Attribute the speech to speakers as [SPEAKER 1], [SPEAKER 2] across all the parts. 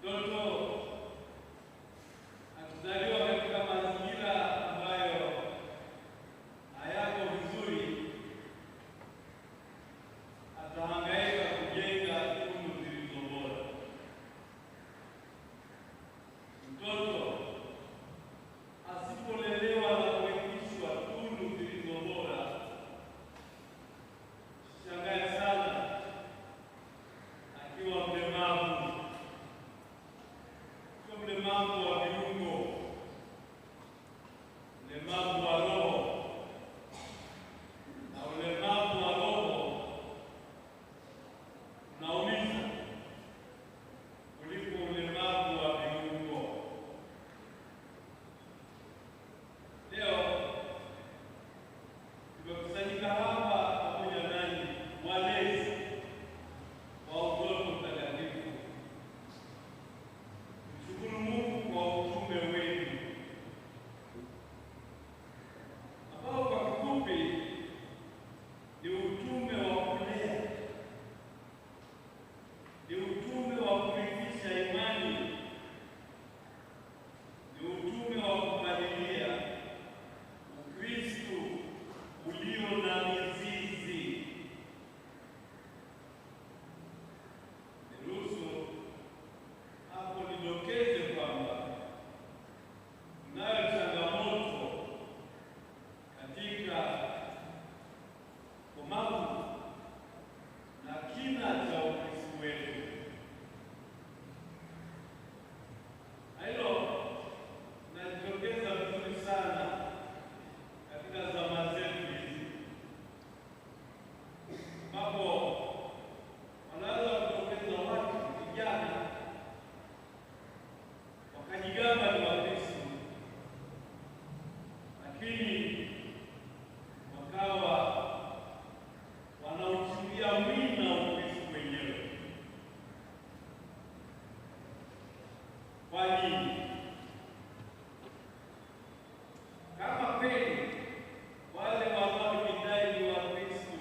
[SPEAKER 1] Mtoto akizaliwa katika mazingira ambayo hayako vizuri, atahangaika kujenga tunu zilizo bora. Mtoto asipolelewa na kurithishwa tunu zilizo bora, shangae sana akiwa mlemavu, sio mlemavu wa viungo, mlemavu wa roho. Na ulemavu wa roho unaumiza kuliko ulemavu wa viungo. Leo tumekusanyika hapa pamoja nanyi walezi wa Utoto Mtakatifu, mshukuru Mungu kwa utume wenu ambao kwa kifupi ni utume wa kulea, ni utume wa kurithisha imani, ni utume wa kupalilia Ukristo ulio na mizizi. Niruhusu hapo nidokeze kwamba tunayo changamoto katika komavu na kina cha Ukristo wetu. Na hilo linajitokeza vizuri sana katika zama zetu hizi, ambapo wanaweza kutokeza watu vijana wakajigamba ni Wakristo, lakini wakawa wanauchimbia mwina Ukristo wenyewe. Kwa nini? Kama kweli wale wanaojidai ni Wakristo,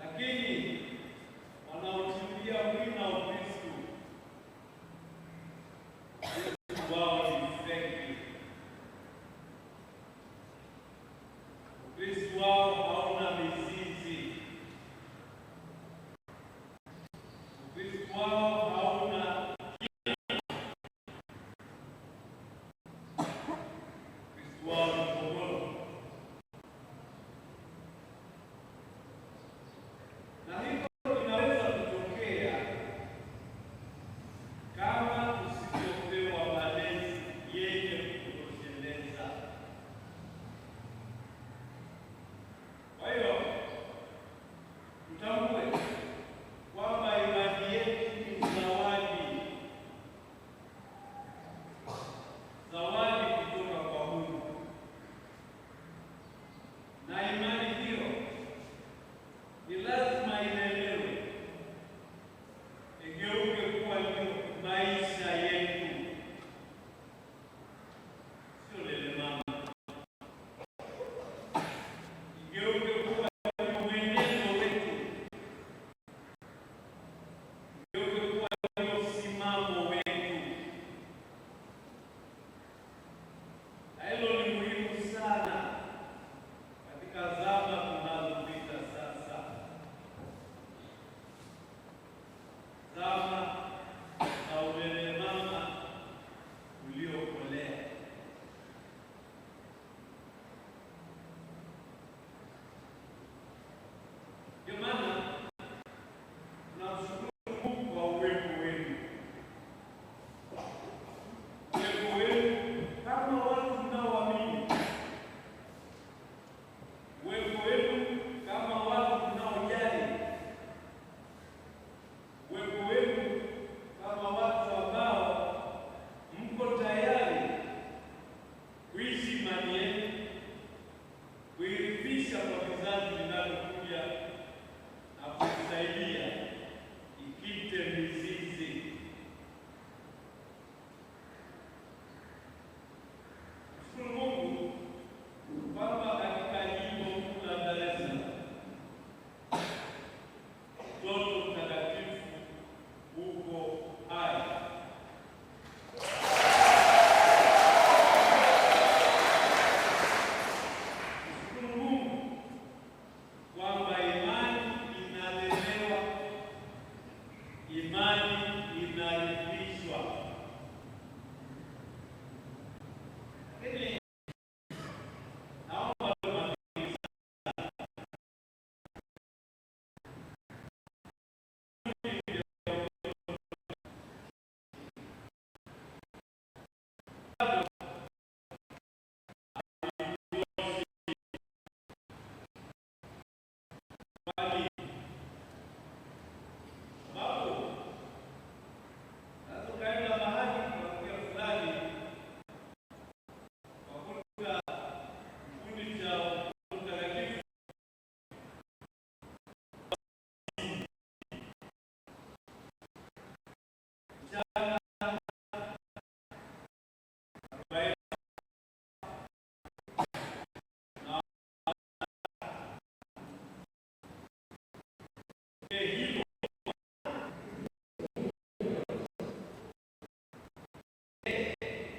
[SPEAKER 1] lakini wanaochimbia mwina Ukristo, Ukristo wao ni feki. Ukristo wao hauna mizizi. Ukristo wao hauna kina. Ukristo wao ni pogolo. Na hivyo inaweza kutokea kama tusipopewa malezi yenye kutosheleza. Kwa hiyo tutambue kwamba imani yetu ni zawadi.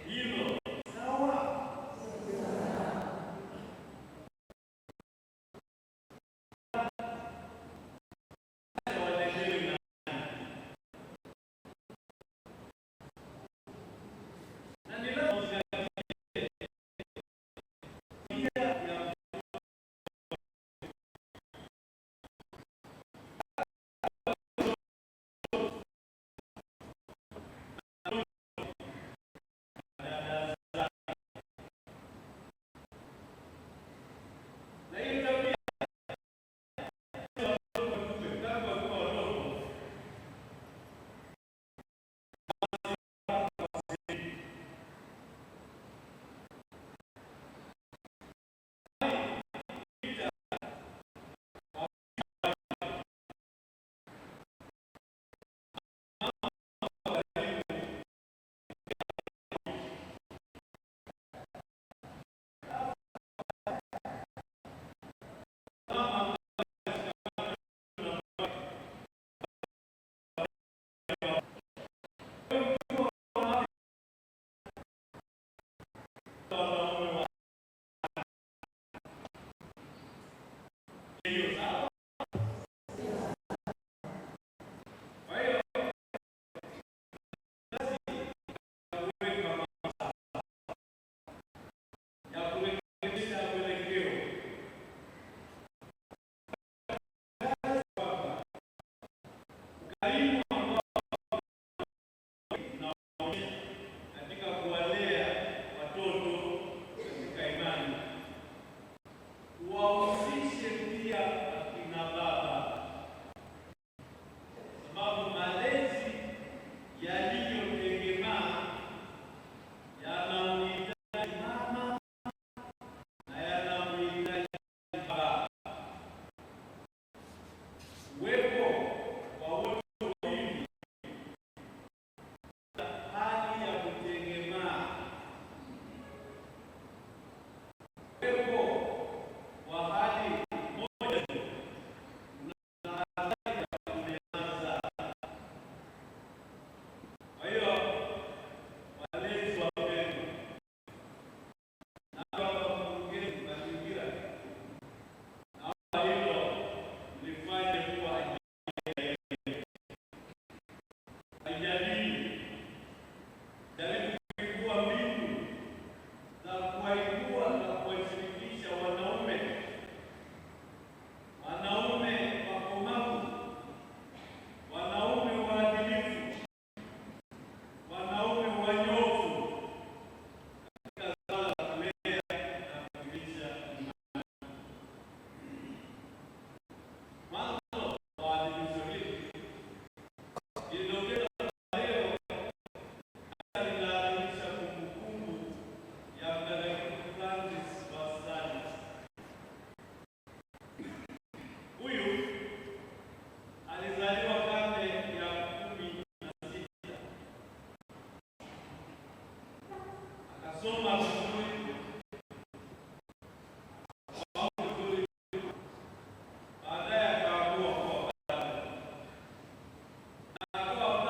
[SPEAKER 1] Hilo sawa? Walelewe na ni lazima uzingatie ya na hiyo tabia tangu wakiwa wadogo. Wanaume wa hiyo sawa. Kwa hiyo kuweka ya kurekebisha mwelekeo kwamba ukarimu ambao tunaonyesha katika kuwalea watoto katika imani wahusishe pia akina baba, sababu malezi yaliyotengemaa yanamhitaji mama na yanamhitaji baba. Uwepo wa wote wawili, hali ya kutengemaa, uwepo wa hali moja tu una hatari ya kulemaza. Kwa hiyo walezi wapendwa, na kama mkurugenzi mazingira, naomba hilo mlifanye kuwa ajenda yenu. Haijadili, jaribu kuibua mbinu za kuwaibua na kuwashirikisha wanaume, wanaume wakomavu, wanaume waadilifu, wanaume wanyofu katika suala la kulea na kufundisha imani. Mwanzo wa adhimisho hili ilidokeza leo linaadhimisha kumbukumbu ya Mtakatifu Francis wa Sales. Huyu alizaliwa karne ya 16, akasoma vizuri, vizuri, baadaye akaamua kuwa padre na akawa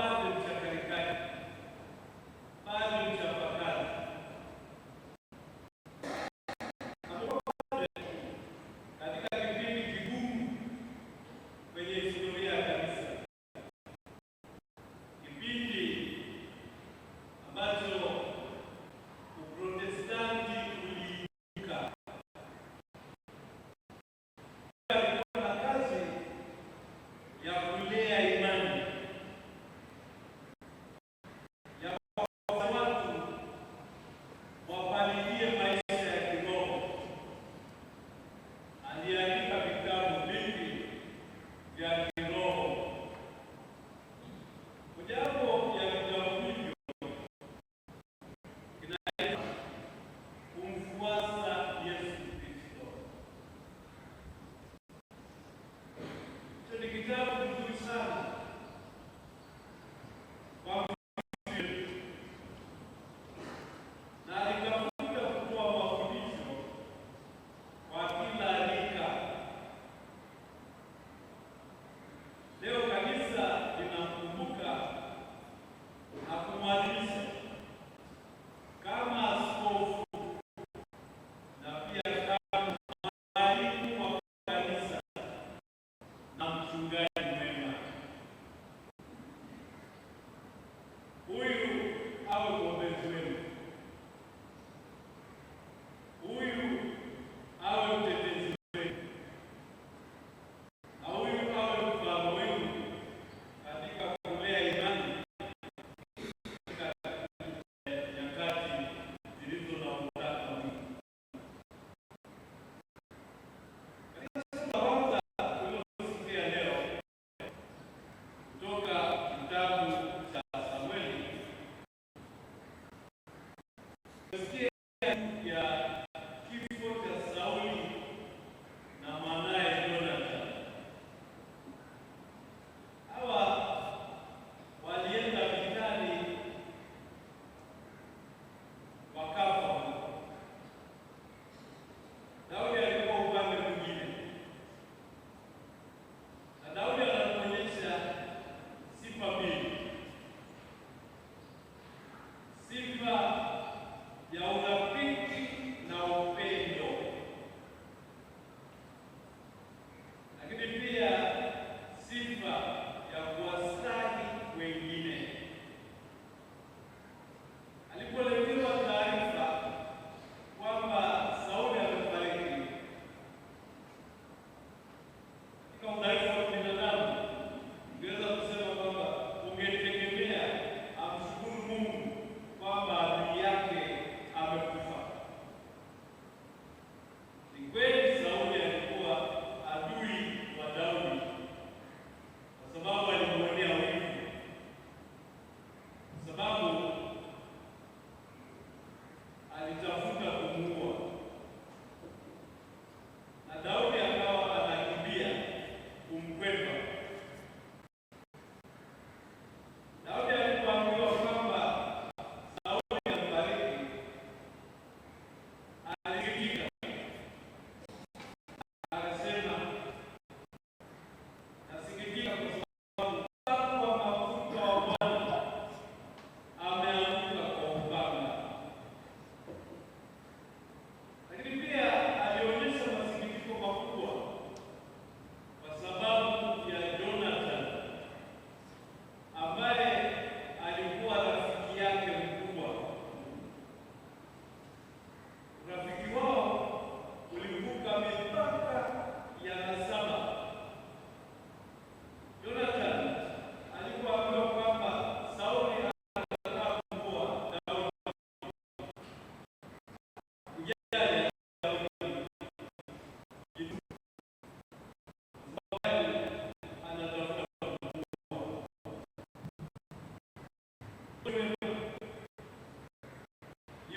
[SPEAKER 1] Hiyo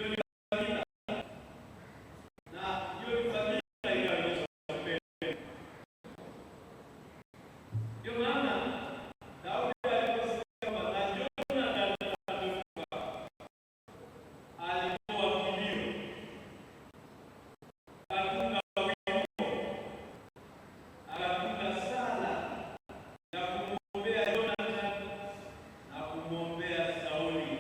[SPEAKER 1] ni fadhila, na hiyo ni fadhila inayoonyesha upendo. Ndio maana Daudi aliposikia kwamba na Jonathan amekufa, alitoa kilio, akatunga wimbo, akatunga sala ya kumwombea Jonathan na kumwombea Sauli.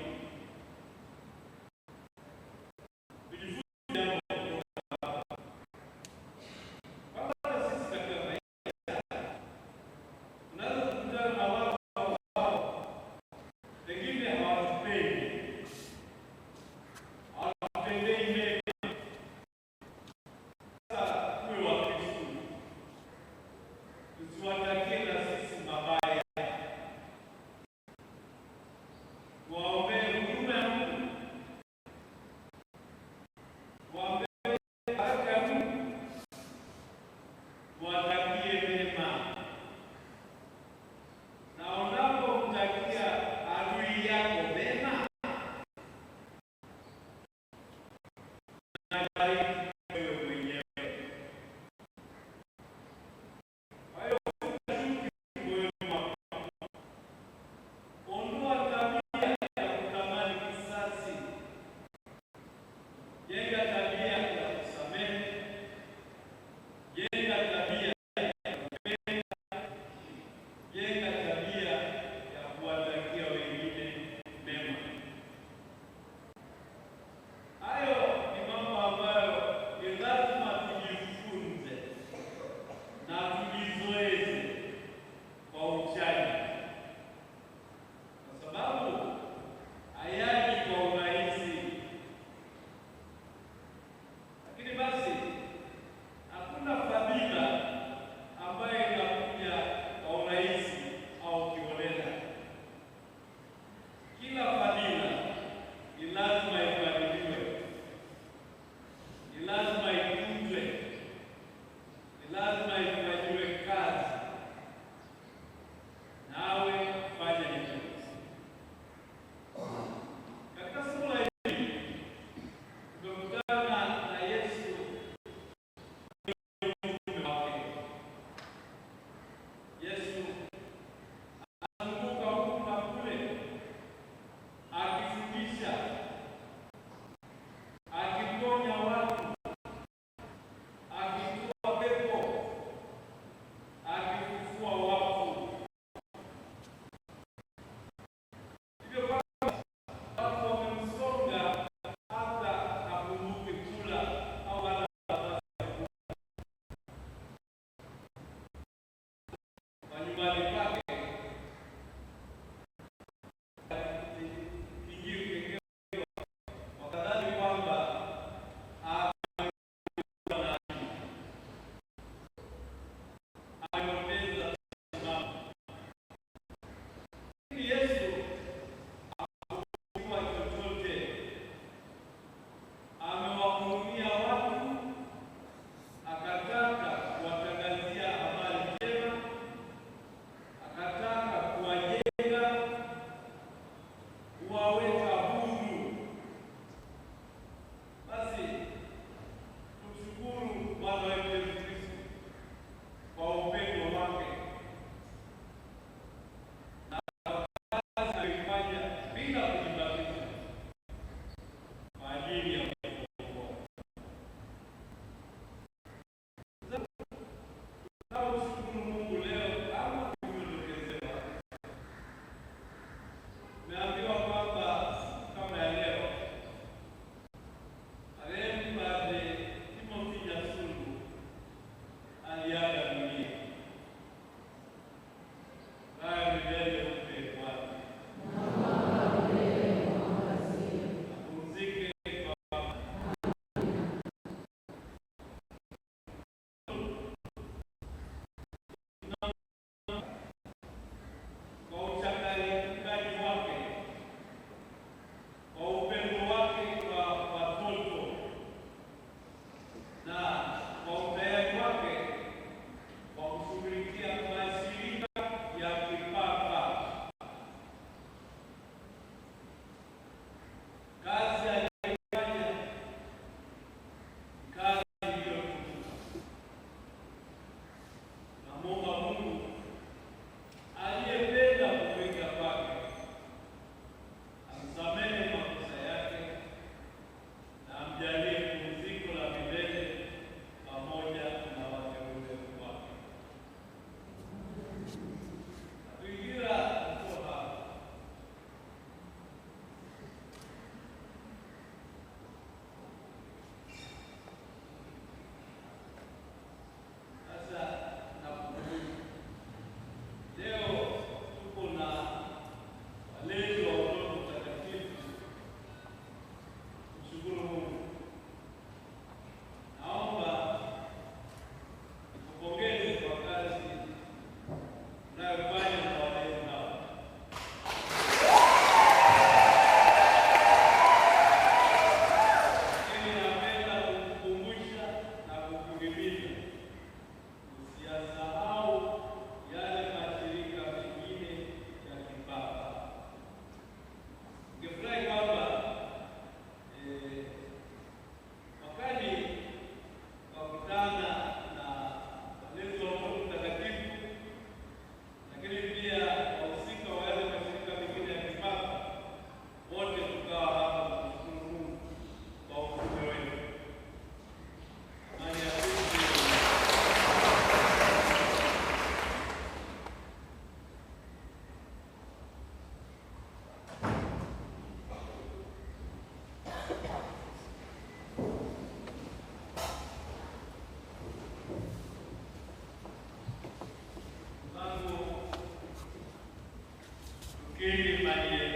[SPEAKER 1] Kili Maniema.